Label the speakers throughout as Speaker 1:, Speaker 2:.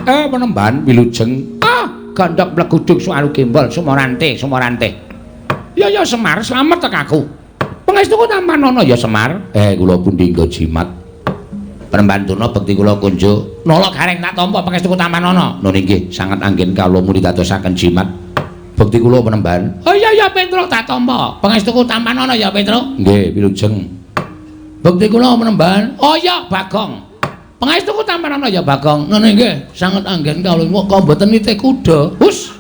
Speaker 1: Penemban wilujeng. Ah, gandhok mleguduk sualu gembol sumorante, sumorante. Ya ya Semar, slamet tek aku. Pangestuku tampanana ya Semar. Kula pundi nggo jimat. Penemban Durna bekti kula kunjuk. Nala gareng tak tampa pangestuku tampanana. Nun inggih, sanget anggen kawula muni dadosaken jimat. Bekti kula penemban. Oh iya ya Petruk tak tampa. Pangestuku tampanana ya Petruk. Nggih, wilujeng. Bekti kula penemban. Oh iya Bagong. Pangestuku tampanana ya Bagong. Nun inggih, sanget anggen kawula kok mboten nitih kuda. Hus.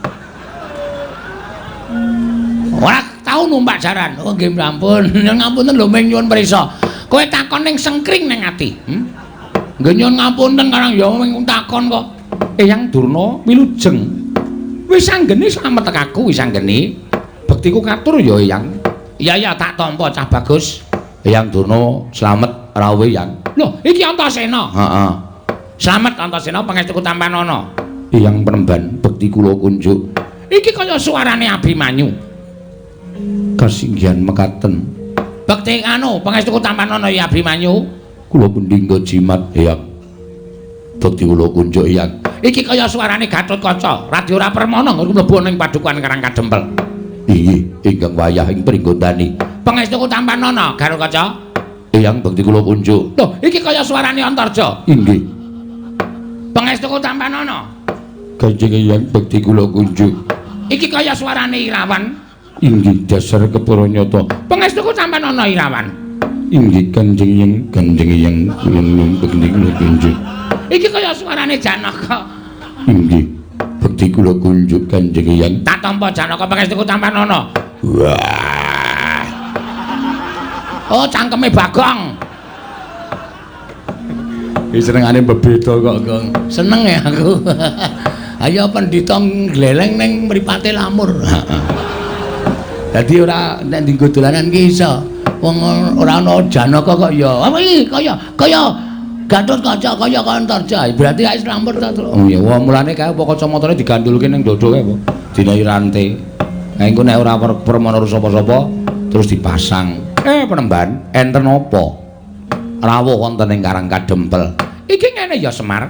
Speaker 1: Ora tau numpak jaran. Oh nggih ampun. Ngapunten lho ming nyuwun prisa. Kowe takon ning sengkring ning ati. Nggih nyuwun ngapunten karang ya ming takon kok. Eyang Durna wilujeng. Wis anggene slamet tek aku wis anggene. Bektiku katur ya Eyang. Iya ya tak tampa cah bagus. Eyang Durna slamet rawuh Eyang. Lho iki Antasena. Heeh. Slamet Antasena pangestuku tampanana. Eyang penemban bekti kula kunjuk. Iki kaya suarane Abimanyu. Kasinggihan mekaten. Bekti anu pangestuku tampanana ya Abimanyu. Kula pundi nggo jimat Eyang. Bekti kula kunjuk Eyang. Iki kaya suarane Gatotkaca, Radya ora permana mlebu ning padukuhan Karang Kadempel. Inggih, ingkang wayah ing pringgondani. Pangestuku tampanana Gatotkaca. Eyang bekti kula kunjuk. Lho, iki kaya suarane Antarja. Inggih. Pangestuku tampanana. Kanjeng Eyang bekti kula kunjuk. Iki kaya suarane Irawan. Inggih, dasar kepara nyata. Pangestuku tampanana Irawan. Inggih, Kanjeng Eyang, Kanjeng Eyang kula bekti kula kunjuk. Iki kaya suarane Janaka. Inggih, bekti kula kunjuk Kanjeng Eyang. Tak tampa Janaka pangestuku tampanana. Wah. Oh, cangkeme Bagong. Iki senengane bebeda kok, Gong. Seneng ya aku. Ayo pendhita ngleleng ning mripate lamur. Dadi ora nek dienggo dolanan ki iso. Wong ora ana Janaka kok ya. Apa iki kaya kaya Gatotkaca kaya Antarja. Berarti wis lamur ta, Truk. Oh iya, wong mulane kae apa kacamatane digandulke ning dodo kae apa? Dinahi rante. Nah engko nek ora permana sapa-sapa terus dipasang. Penemban, enten apa? Rawuh wonten ing Karang Kadempel. Iki ngene ya Semar.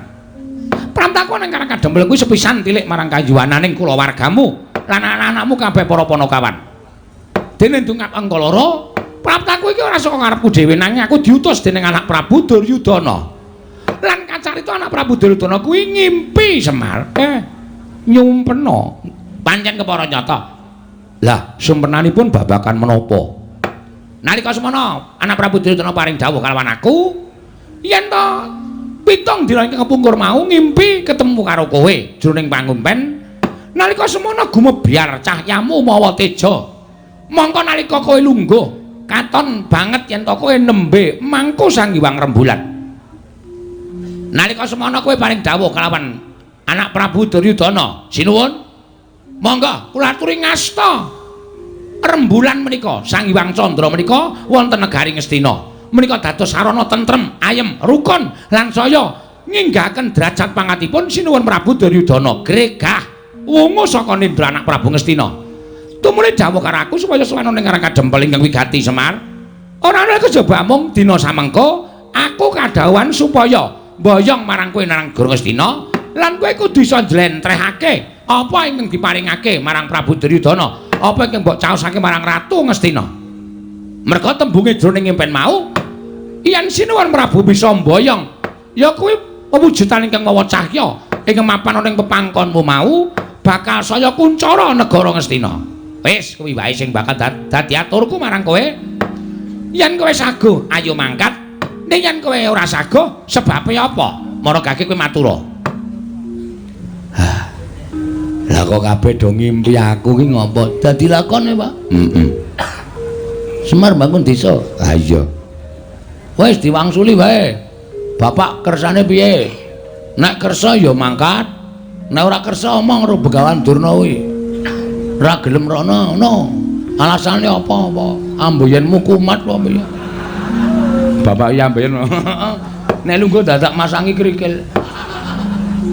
Speaker 1: Prantaku ning Karang Kadempel kuwi sepisan tilik marang kayuwananing kulawargamu lan anak-anakmu kabeh para panakawan. Dene ndungap angka loro, praptaku iki ora saka ngarepku dhewe nanging aku diutus dening anak Prabu Duryudana. Lan kacarita anak Prabu Duryudana kuwi ngimpi Semar. Nyumpena. Pancen kepara nyata. Lah, sumpenanipun babagan menapa? Nalika semana anak Prabu Duryudana paring dawuh kalawan aku, yen to pitung dina ingkang kepungkur mau ngimpi ketemu karo kowe jroning pangumpen. Nalika semana gumebyar cahyamu mawa teja. Mongko nalika kowe lungguh katon banget yen to kowe nembe mangku Sang Hyang Rembulan. Nalika semana kowe paring dawuh kalawan anak Prabu Duryudana, sinuwun. Monggo kula aturi ngasta rembulan menika Sang Hyang Candra menika wonten negari Ngastina. Menika dados sarana tentrem, ayem, rukun lan saya nginggahaken derajat pangatipun sinuwun Prabu Duryudana gregah wungu saka nindra anak Prabu Ngastina. Tumuli dawuh karo aku supaya sowan ning Karang Kadempel ingkang wigati Semar. Ora ana kejaba mung dina samengko aku kadhawuhan supaya mboyong marang kowe nang negara Ngastina lan kowe kudu iso njlentrehake apa ingkang diparingake marang Prabu Duryudana, apa ingkang mbok caosake marang Ratu Ngastina. Merga tembunge jroning impen mau yen sinuwun Prabu bisa mboyong ya kuwi pewujudan ingkang mawa cahya ingkang mapan ana ing pepangkonmu mau bakal saya kuncara negara Ngastina. Wis kuwi wae sing bakal dadi aturku marang kowe. Yen kowe saguh ayo mangkat, ning yen kowe ora saguh sebabe apa? Maragake kowe matura. Hah. Lah kok kabeh do ngimpi aku ki ngopo? Dadi lakone, Pak. Heeh. Semar bangun desa. Ha iya. Wis diwangsuli wae. Bapak kersane piye? Nek kersa ya mangkat, nek ora kersa omong karo Begawan Durna kuwi. Ora gelem rono ngono. Alasane apa-apa? Amboyenmu kumat apa piye? Bapak iya amboyen. Nek lungguh dadak masangi krikil.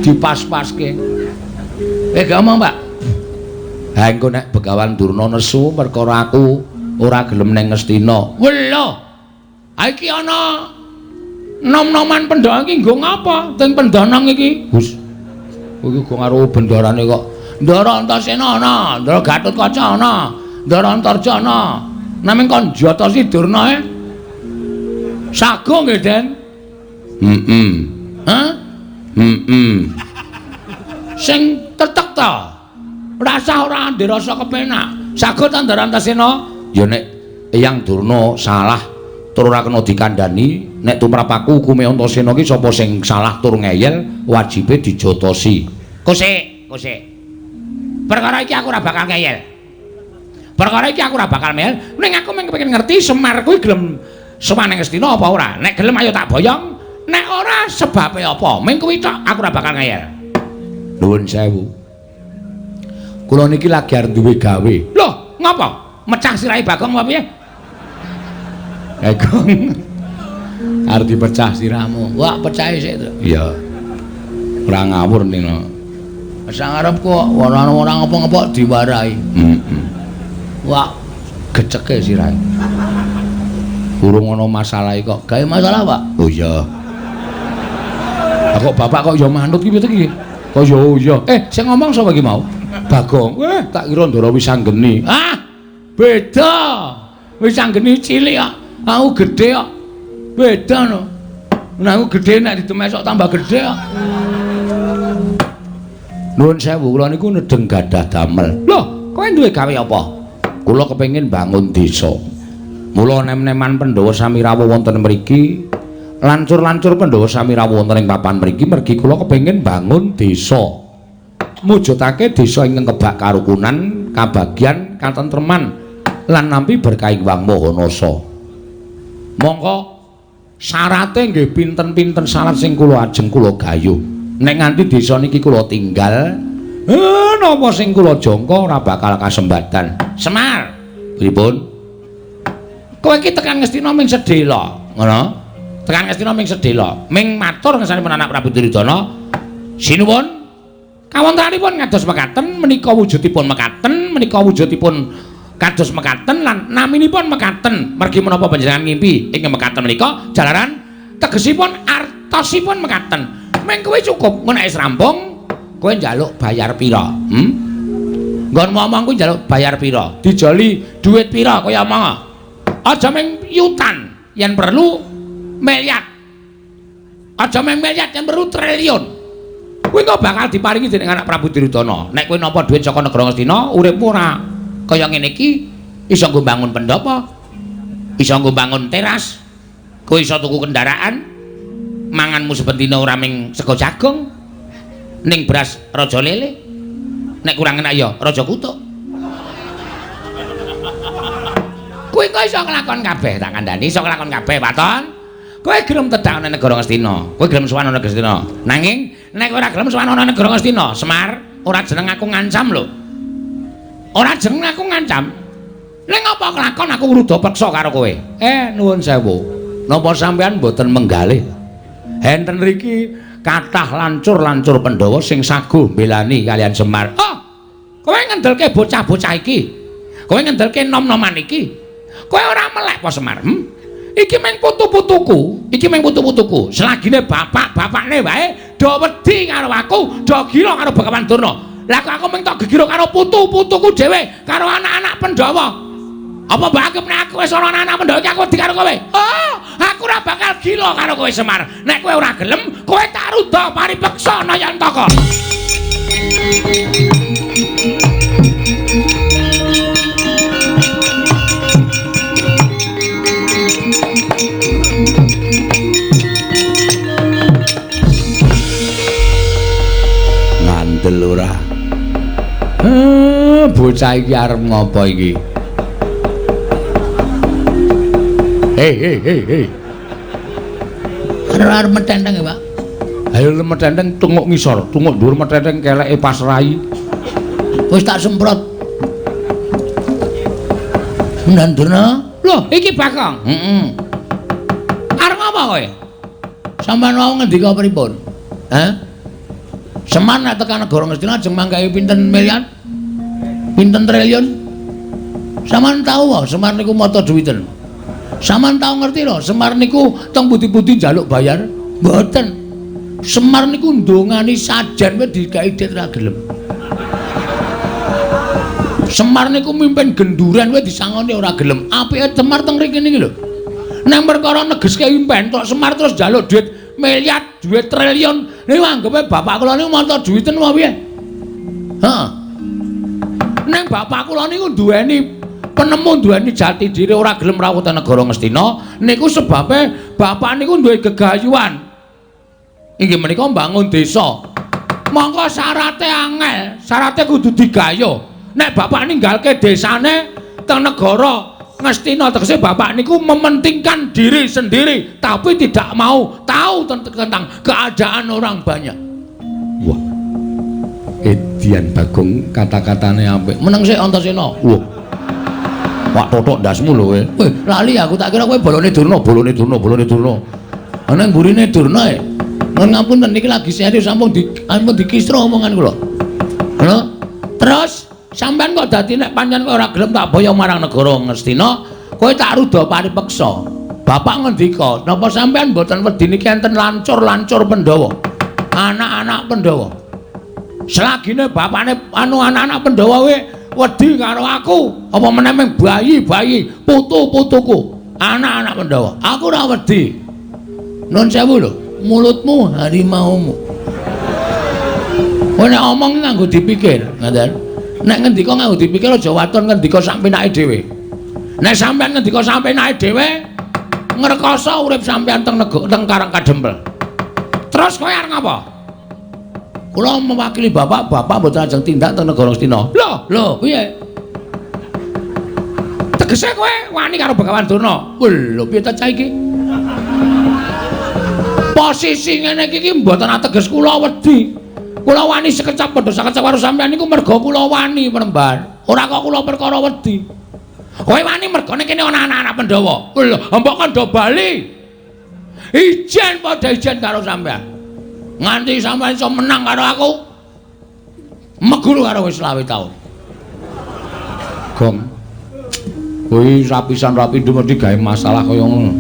Speaker 1: Dipas-paske. Gak omong, Pak. Ha engko nek Begawan Durna nesu perkara aku ora gelem ning Ngastina. Welo. Ha iki ana nom-noman pendhang iki nggo ngapa? Teng pendhanang iki. Hus. Kowe iki go karo bendarane kok. Ndara Antasena ana, Ndara Gatotkaca ana, Ndara Antarja ana. Naming kon jotosi Durna e. Sago nggih, Den. Heeh. Hah? Heeh. Sing tetek ta. Rasah ora ndek rasa kepenak. Sago ta Ndara Antasena? Ya nek Eyang Durna salah tur ora kena dikandhani, nek tumrap aku hukume Antasena ki sapa sing salah tur ngeyel wajibe dijotosi. Kosek, kosek. Perkara iki aku ora bakal ngeyel. Perkara iki aku ora bakal ngeyel, ning aku mung kepengin ngerti Semar kuwi gelem sowan ning Ngastina apa ora. Nek gelem ayo tak boyong, nek ora sebabe apa? Ming kuwi tok aku ora bakal ngeyel. Nuwun sewu. Kula niki lagi arep duwe gawe. Loh, ngapa? Mecah sirahe Bagong apa piye? Bagong. Arep dipecah sirahmu. Wah, pecahe sik to. Iya. Ora ngawur nino. Wis arep kok ora ora ngapa-ngapa diwarahi. Heeh. Wah, geceke sirahe. Urung ana masalah kok. Gawe masalah, Pak? Oh iya. Lah kok bapak kok ya manut ki piye iki? Kok ya oh iya. Sing ngomong sapa iki mau? Bagong. Tak kira Ndara Wisanggeni. Ah, beda. Wisanggeni cilik kok. Aku gedhe kok. Beda no. Nek aku gedhe nek didemesok tambah gedhe kok. Nuwun sewu, kula niku nedeng gadah damel. Loh, kowe duwe gawe apa? Kula kepengin bangun desa. Mula nem-neman Pandhawa sami rawuh wonten mriki, lancur-lancur Pandhawa sami rawuh wonten ing papan mriki mergi kula kepengin bangun desa. Mujudake desa ingkang kebak karukunan, kabagyan, katentreman lan nampi berkah Hyang Maha Nasa. Mongko syarate nggih pinten-pinten syarat sing kula ajeng kula gayuh. Nek nganti desa niki kula tinggal, napa sing kula jangka ora bakal kasembatan. Semar, pripun? Kowe iki tekan Ngastina ming sedhela, ngono? Tekan Ngastina ming sedhela, ming matur ngersanipun anak Prabu Duryudana. Sinuwun. Kawontenanipun kados mekaten, menika wujudipun mekaten, menika wujudipun kados mekaten lan naminipun mekaten. Mergi menapa panjenengan ngimpi ing mekaten menika jalaran tegesipun artosipun mekaten. Ming kowe cukup, nek wis rampung kowe njaluk bayar pira? Nggon ngomong kuwi njaluk bayar pira? Dijoli dhuwit pira kowe omong? Aja ming yutan, yen perlu miliar. Aja ming miliar, yen perlu triliun. Kuwi kok bakal diparingi dening anak Prabu Duryudana. Nek kowe nampa dhuwit saka negara Ngastina, uripmu ora kaya ngene iki, iso nggo bangun pendhapa, iso nggo bangun teras, kowe iso tuku kendaraan, manganmu saben dina ora ming sego jagung, ning beras raja lele. Nek kurang enak ya raja kutuk. Kowe kok iso nglakon kabeh, tak kandhani iso nglakon kabeh, Waton. Kowe gelem tedhak ana negara Ngastina, kowe gelem sowan ana Ngastina. Nanging nek ora gelem sowan ana negara Ngastina, Semar, ora jeneng aku ngancam lho. Ora jeneng aku ngancam. Ning apa kelakon aku ngruda peksa karo kowe? Nuwun sewu. Napa sampean mboten menggalih? Enten riki kathah lancur-lancur Pandhawa sing saguh mbelani kalian Semar. Oh, kowe ngendelke bocah-bocah iki. Kowe ngendelke nom-noman iki. Kowe ora melek apa Semar? Iki mung putu-putuku, iki mung putu-putuku. Selagine bapak-bapakne wae do wedi karo aku, do gila karo Begawan Durna. Lah kok aku mung tok gegira karo putu-putuku dhewe, karo anak-anak Pandhawa. Apa mbok anggap nek aku wis ana anak-anak Pandhawa iki aku wedi karo kowe? Oh, aku ora bakal gila karo kowe Semar. Nek kowe ora gelem, kowe tak ruda paripeksa Nayantaka. Ngandel ora? Bocah iki arep ngopo iki? Hei hei hei hei. Arep metenteng ya, Pak. Ayo metenteng tunguk ngisor, tunguk dhuwur metenteng keleke pas rai. Wis tak semprot. Ndandurna. Loh, iki Bagong. Heeh. Arep ngopo kowe? Sampeyan wau ngendika pripun? Hah? Semar nek tekan negara Ngastina ajeng manggahi pinten miliar? Pinten triliun? Sampeyan tau wae Semar niku mata duwiten. Sampeyan tau ngerti lho, Semar niku teng pundi-pundi njaluk bayar? Mboten. Semar niku ndongani sajen wae digawe dit ra gelem. Semar niku mimpin genduren wae disangoni ora gelem. Apike Semar teng mriki niki lho. Nang perkara negeske impen tok Semar terus njaluk duit miliar, duit triliun. Niku anggepe bapak kula niku manca duwiten apa piye? Heeh. Nang bapak kula niku duweni penemu, duweni jati diri, ora gelem rawuh teng negara Ngastina. Niku sebabe bapak niku duwe gegayuhan. Inggih menika mbangun desa. Mongko syarate angel, syarate kudu digayuh. Nek bapak ninggalke desane teng negara Ngastina, tegese bapak niku mementingkan diri sendiri tapi tidak mau tahu tentang keadaan orang banyak. Wah. Edian Bagong kata-katane apik. Meneng sik Antasena. Wah. Wak totok ndasmu lho kowe. Weh, lali aku tak kira kowe bolone Durna, bolone Durna, bolone Durna. Ana mburine Durna e. Nuwun ngapunten niki lagi serius sampun dikisra omongan kula. Lho, terus sampean kok dadi nek pancen kowe ora gelem tak boyo marang negara Ngastina, kowe tak ruda paripeksa. Bapak ngendika, napa sampean mboten wedi niki enten lancur-lancur Pandhawa? Anak-anak Pandhawa. Selagine bapakne anu anak-anak Pandhawa kowe wedi karo aku, apa meneh mung bayi-bayi, putu-putuku, anak-anak Pandhawa. Aku ora wedi. Nun sewu lho, mulutmu harimaumu. Kowe nek omong nganggo dipikir, ngoten. Nek ngendika nganggo dipikir aja waton ngendika sak penake dhewe. Nek sampean ngendika sak penake dhewe, ngrekoso urip sampean teng teng Karang Kadempel. Terus kowe arep ngapa? Kula mewakili bapak, bapak mboten ajeng tindak teng negara Ngastina. Lho, lho, piye? Tegese kowe wani karo Begawan Durna. Lho, piye ta cah iki? Posisi ngene iki mboten ateges kula wedi. Kula wani sekecap padha sakecap karo sampean niku merga kula wani Premban. Ora kok kula perkara wedi. Kowe wani mergane kene ana anak-anak Pandhawa. Lho, mbok kandha bali. Ijen padha ijen karo sampean. Nganti sampean iso menang karo aku. Meguru karo wis 25 taun. Gong. Kowe rapisan rapi mesti gawe masalah kaya ngono.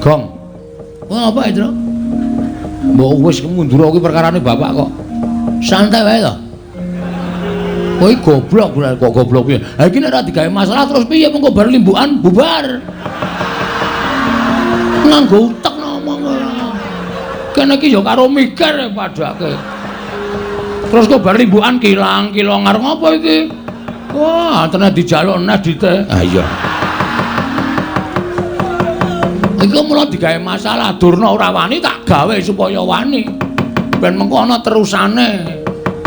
Speaker 1: Gong. Wah, apa itu? Mbok wis mundur kuwi perkarane bapak kok. Santai wae to. Kowe goblok kok goblok piye? Ha iki nek ora digawe masalah terus piye mengko bar limbukan bubar. Nganggo utek ngomong ora. Kene iki ya karo mikir padake. Terus kok bar limbukan kilang-kilong arep ngopo iki? Wah, tenan dijaluk neh dite. Ha iya. Iku mula digawe masalah Durna ora wani tak gawe supaya wani. Ben mengko ana terusane.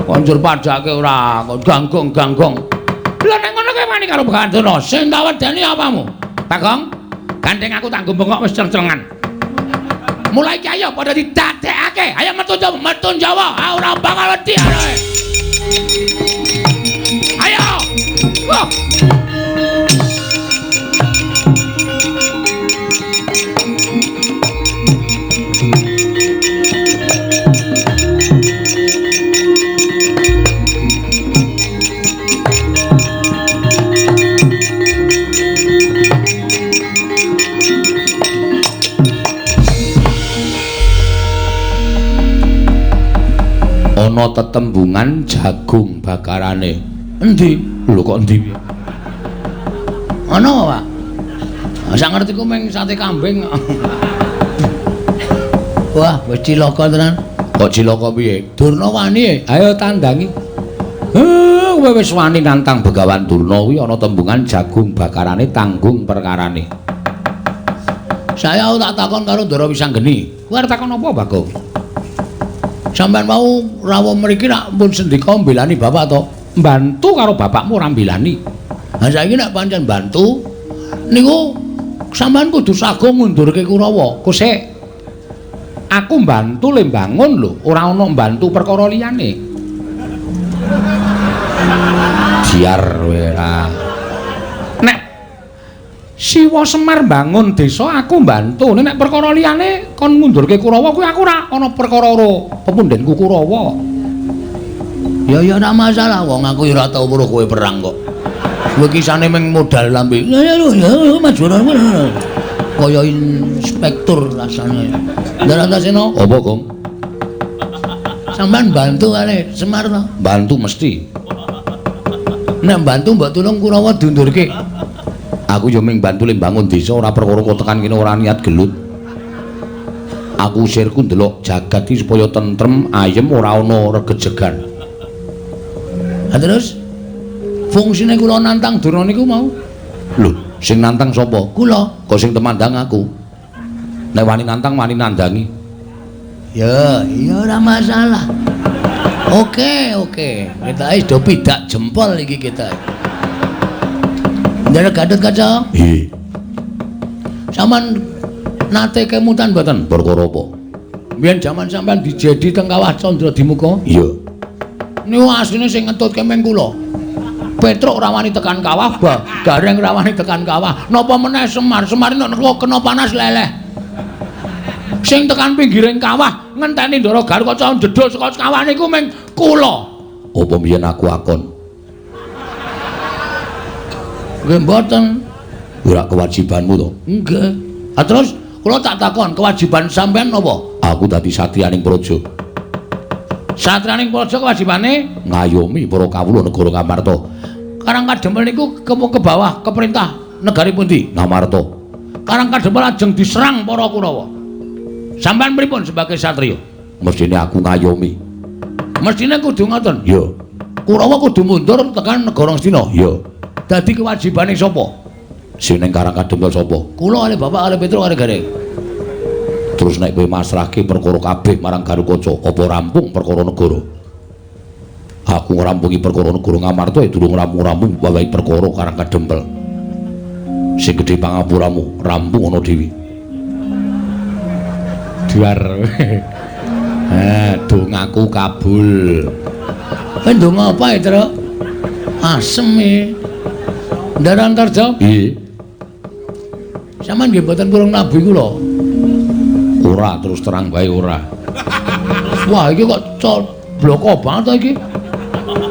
Speaker 1: Konjur padake ora kok ganggong-ganggong. Lha nek ngono kowe wani karo Begawan Durna, sing tak wedeni apamu? Bagong, gandeng aku tak bengok wis ceng-cengan. Mulai iki ayo padha didadekake. Ayo metu Jawa, metu Jawa. Ah ora bakal wedi ae. Ayo. Wah. Ana tetembungan jagung bakarane. Endi? Lho kok endi piye? Ana apa, Pak? Sak ngertiku mung sate kambing. Wah, wis cilaka tenan. Kok cilaka piye? Durna wani. Ayo tandangi. Kowe wis wani nantang Begawan Durna kuwi ana tembungan jagung bakarane tanggung perkarane. Saya tak takon karo Ndara Wisanggeni. Kowe arep takon apa, Bagong? Sampeyan mau rawuh mriki nak pun sendika mbelani bapak to? Mbantu karo bapakmu ora mbelani. Ha saiki nek pancen bantu niku sampeyan kudu sago ngundurke Kurawa. Kosek. Aku mbantu le mbangun lho, ora ana mbantu perkara liyane. Jiar kowe ora. Nek Siwa Semar mbangun desa aku mbantu. Nek perkara liyane kon ngundurke Kurawa kuwi aku ora ana perkara karo pepundhenku Kurawa. Ya ya ora masalah wong aku ya ora tau weruh kowe perang kok. Kowe kisane mung modal lambe. Ya ya ya maju ora. Kaya inspektur rasane. Ndara Antasena, apa, Gong? Sampeyan bantu kali Semar to? Bantu mesti. Nek bantu mbok tulung Kurawa diundurke. Aku yo mung bantu le mbangun desa ora perkara kok tekan kene ora niat gelut. Aku usirku ndelok jagat iki supaya tentrem, ayem ora ana regejegan. Ha terus fungsine kula nantang Durna niku mau. Lho, sing nantang sapa? Kula. Kok sing temandang aku. Nek wani nantang wani nandangi. Ya, iya ora masalah. Oke, oke. Kita wis do pidak jempol iki kita. Ndara Gatotkaca? Nggih. Sampeyan nate kemutan mboten? Perkara apa? Biyen jaman sampeyan dijedi teng Kawah Candra Dimuka? Iya. Niku asline sing ngetutke meng kula. Petruk ora wani tekan kawah, Gareng ora wani tekan kawah. Napa meneh Semar? Semar nek kena panas leleh. Sing tekan pinggiring kawah ngenteni Ndara Gatotkaca njedhul saka kawah niku meng kula. Apa mbiyen aku akon? Nggih mboten. Ora kewajibanmu to? Nggih. Ha terus kula tak takon, kewajiban sampean napa? Aku dadi satriyaning praja. Satriyaning praja kewajibane ngayomi para kawula negara Ngamarta. Karang Kadempel niku ke bawah ke perintah negari pundi? Ngamarta. Karang Kadempel ajeng diserang para Kurawa. Sampean pripun sebagai satriya? Mestine aku ngayomi. Mestine kudu ngoten. Iya. Kurawa kudu mundur tekan negara Ngastina. Iya. Dadi kewajibane sapa? Sing ning Karang Kadempel sapa? Kula kali bapak kali Petruk kali Gareng. Terus nek kowe masrahke perkara kabeh marang Gatotkaca, apa rampung perkara negara? Aku ngrampungi perkara negara Ngamarta ya durung rampung-rampung wawahi perkara Karang Kadempel. Sing gedhe pangapuramu, rampung ana dhewe. Duar. Dongaku kabul. Kowe ndonga apa ya, Truk? Asem e. Ndara Antarja? Nggih. Sampeyan nggih mboten purung nabi kula. Ora, terus terang wae ora. Wah, iki kok bloko banget to iki.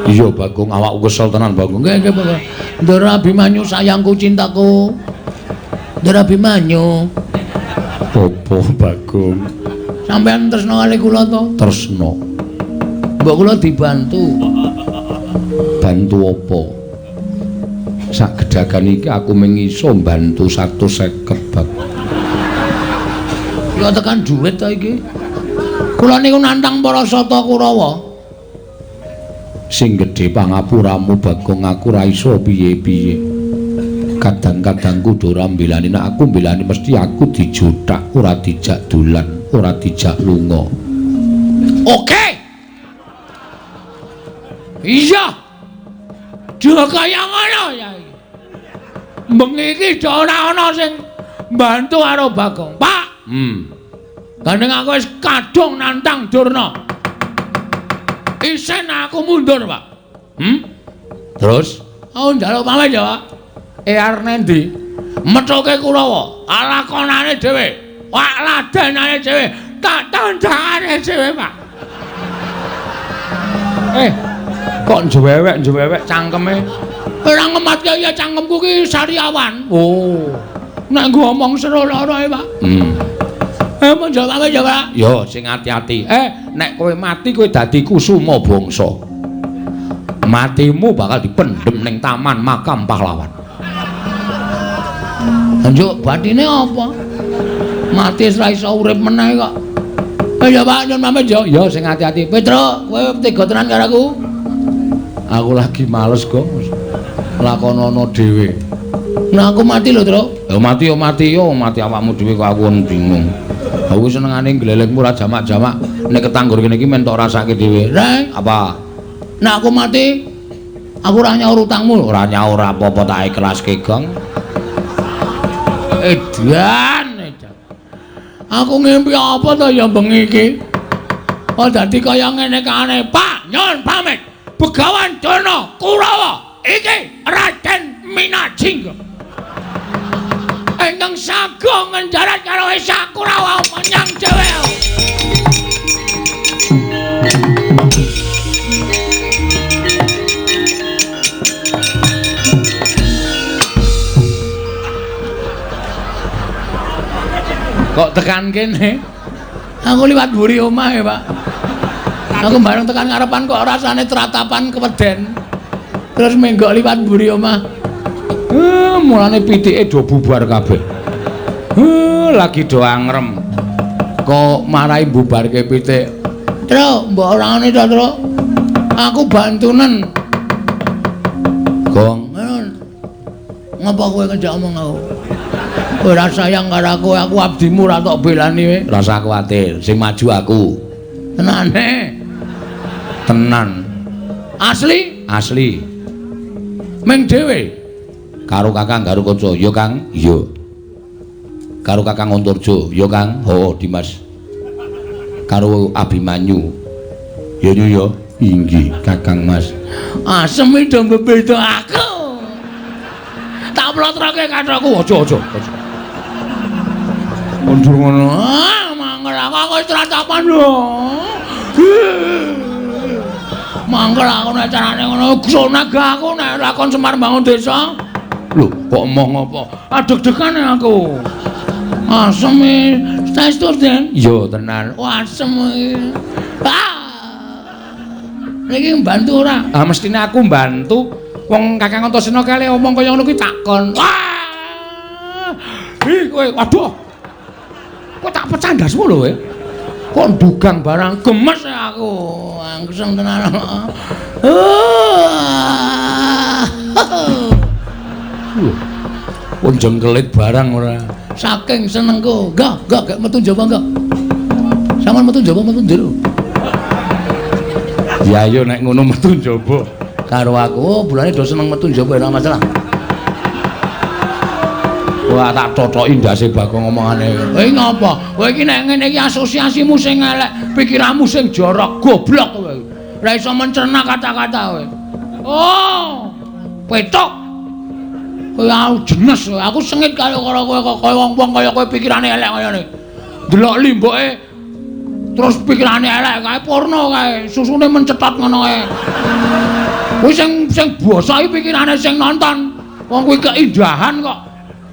Speaker 1: Iya, Bagong, awakku kesel tenan, Bagong. Nggih, nggih, Bagong. Ndara Abimanyu sayangku cintaku. Ndara Abimanyu. Apa, Bagong? Sampeyan tresna kali kula to? Tresna. Mbok kula dibantu. Bantu apa? Sak gedagan iki aku mung iso mbantu 150, Bagong. Kula tekan duit to iki. Kula niku nantang para sata Kurawa. Sing gedhe pangapuramu, Bagong, aku ora iso piye-piye. Kadang-kadang kudu ora mbelani, nek aku mbelani mesti aku dijothak, ora dijak dolan, ora dijak lunga. Oke. Iya. Dha kaya ngono ya iki. Bengi iki ora ana sing mbantu karo Bagong. Pak. Gandeng aku wis kadung nantang Durna. Isen aku mundur, Pak. Terus? Aku njaluk pamit ya, Pak. Arep nendi? Methuke Kurawa, lakonane dhewe, wak ladenane dhewe, tak tandangane dhewe, Pak. Kok njewewek-njewewek cangkeme? Ora ngematke ya cangkemku ki sariawan. Oh. Nek nggo omong seru lara e, Pak. Mun jawab ya, Pak. Yo sing ati-ati. Nek kowe mati kowe dadi kusuma bangsa. Matimu bakal dipendhem ning taman makam pahlawan. Njuk batine apa? Mati wis ra iso urip meneh kok. Ya Pak, nyun pamit yo. Ya sing ati-ati. Petruk, kowe tega tenan karo aku. Aku lagi males, Gong. Lakonono dhewe. Nah aku mati lho, Truk. Ya mati yo mati yo, mati awakmu dhewe kok aku bingung. Aku senengane glelengmu ora jamak-jamak. Nek ketanggur kene iki men tok rasake dhewe. Reng, apa? Nek aku mati, aku ora nyaur utangmu. Ora nyaur apa-apa tak ikhlaske, Gong. Edan, edan. Aku ngimpi apa to ya bengi iki? Oh dadi kaya ngene kane, Pak, nyun pamit. Begawan Durna Kurawa iki Raden Minajingga. Ingkang sagung ngenjarat karo Esa Kurawa menyang dhewe. Kok tekan kene? Aku liwat mburi omah ya, Pak. Aku bareng tekan ngarepan kok rasane tratapan keweden. Terus menggok liwat mburi omah. Mulane pitike do bubar kabeh. Lagi do angrem. Kok marai bubarke pitik. Truk, mbok ora ngene to, Truk. Aku bantunen. Gong. Ngapa kowe ngejak omong aku? Ora sayang karo aku, aku abdimu ora tok belani kowe. Rasa kuwatir, sing maju aku. Tenane. Tenan. Asli? Asli. Ming dhewe. Karo Kakang Garukaca, ya Kang? Iya. Karo Kakang Antarja, ya Kang? Heeh, Dimas. Karo Abimanyu. Ya nyu ya. Inggih, Kakang Mas. Asem iki do bebeda aku. Tak plotroke kathokku, aja aja. Aja. Mundur ngono. Ah, mangkel aku wis tratapan lho. Mangkel aku nek carane ngono, sonaga aku nek lakon Semar bangun desa. Lho, kok emoh ngopo? Adeg-degan aku. Asem e, saestu Den. Iya, tenan. Oh, asem iki. Ah. Niki mbantu ora? Ah, mestine aku mbantu. Wong Kakang Antasena kale omong kaya ngono kuwi takon. Wah! Ih, kowe waduh. Kok tak pecah ndasmu lho kowe. Kok ndugang barang gemes aku. Angseng tenan. Pun jengkelit barang ora. Saking senengku. Enggak, enggak metu njaba enggak. Sampeyan metu njaba metu njero. Ya ayo nek ngono metu njaba. Karo aku, oh, bulane do seneng metu njaba ora masalah. Wah, tak totoki ndase Bagong omongane. Kowe ngopo? Kowe iki nek ngene iki asosiasimu sing elek, pikiranmu sing jorok, goblok kowe. Ora iso mencerna kata-kata kowe. Oh, petok. Kowe aku jenes, aku sengit karo kowe kaya wong-wong kaya kowe pikirane elek kaya ngene. Delok limboke terus pikirane elek kae porno kae, susune mencetot ngono kae. Kuwi sing sing basa iki pikirane sing nonton. Wong kuwi keindahan kok.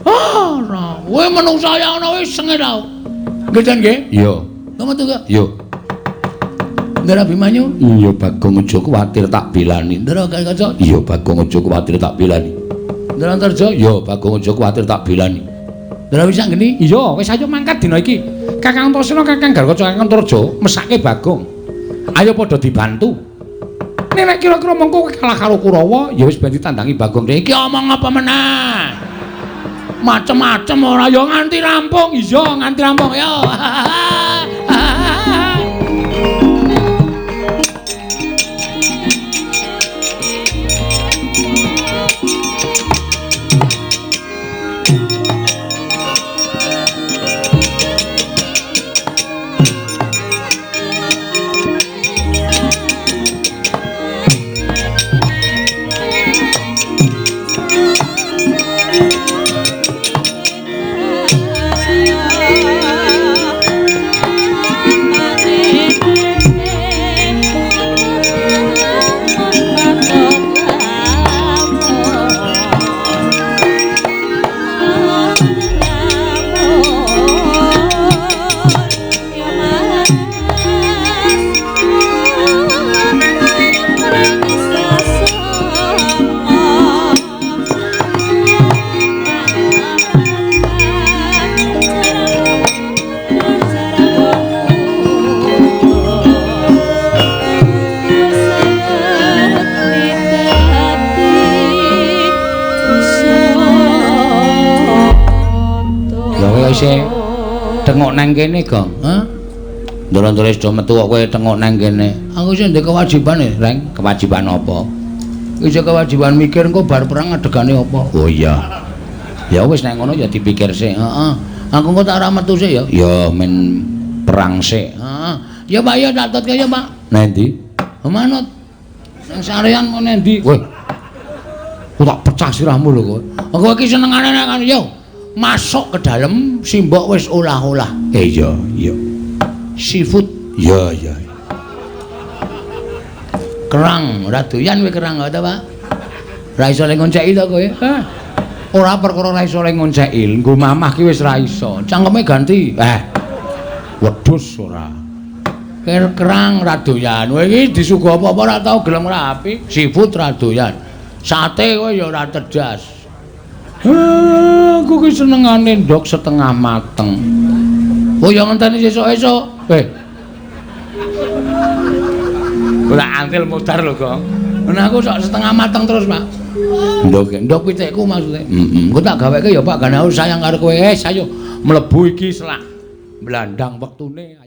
Speaker 1: Ah, ora. Kowe menungsa ya ngono wis sengit aku. Nggih, Den nggih? Iya. Lha metu kok? Iya. Ndara Abimanyu? Iya, Bagong aja kuwatir tak belani. Ndara Garukaca? Iya, Bagong aja kuwatir tak belani. Ndara Antarja? Iya, Bagong aja kuwatir tak belani. Ndara Wisanggeni? Iya, wis ayo mangkat dina iki. Kakang Antasena, Kakang Garukaca, Kakang Antarja mesake Bagong. Ayo padha dibantu. Nek kira-kira mengko kowe kalah karo Kurawa, ya wis ben ditandangi Bagong. Iki omong apa meneh? Macem-macem ora ya nganti rampung. Iya, nganti rampung ya. Tengok nang kene, Gong. Hah? Ndoro-ndoro wis do metu kok kowe tengok nang kene. Aku sing ndek kewajiban e, Reng. Kewajiban apa? Wis kewajiban mikir engko bar perang adegane apa. Oh iya. Ya wis nek ngono ya dipikir sik. Heeh. Aku engko tak ora metu sik ya. Ya men perang sik. Heeh. Ya Pak ya tak tutke ya Pak. Nang ndi? Manut. Nang sarean kok nang ndi? Weh. Aku tak pecah sirahmu lho kowe. Aku iki senengane nek yo. Masuk ke dalam simbok wis olah-olah. Iya, iya. Seafood. Iya, iya. Kerang, ora doyan kowe kerang ta, Pak? Ora iso le ngonceki to kowe. Hah. Ora perkara ora iso le ngonceki, nggo mamah ki wis ra iso. Cangkeme ganti. Wedhus ora. Kerang ra doyan. Kowe iki disuguh apa-apa ora tau gelem rapi. Seafood ra doyan. Sate kowe ya ora tedas. Aku ki senengane ndok setengah mateng. Oh ya ngenteni sesuk-esuk. Ora antil modar lho, Gong. Nah aku sok setengah mateng terus, Pak. Ndok pitikku maksudnya. Heeh. Engko tak gaweke ya, Pak, gane aku sayang karo kowe. Ayo mlebu iki selak blandang wektune.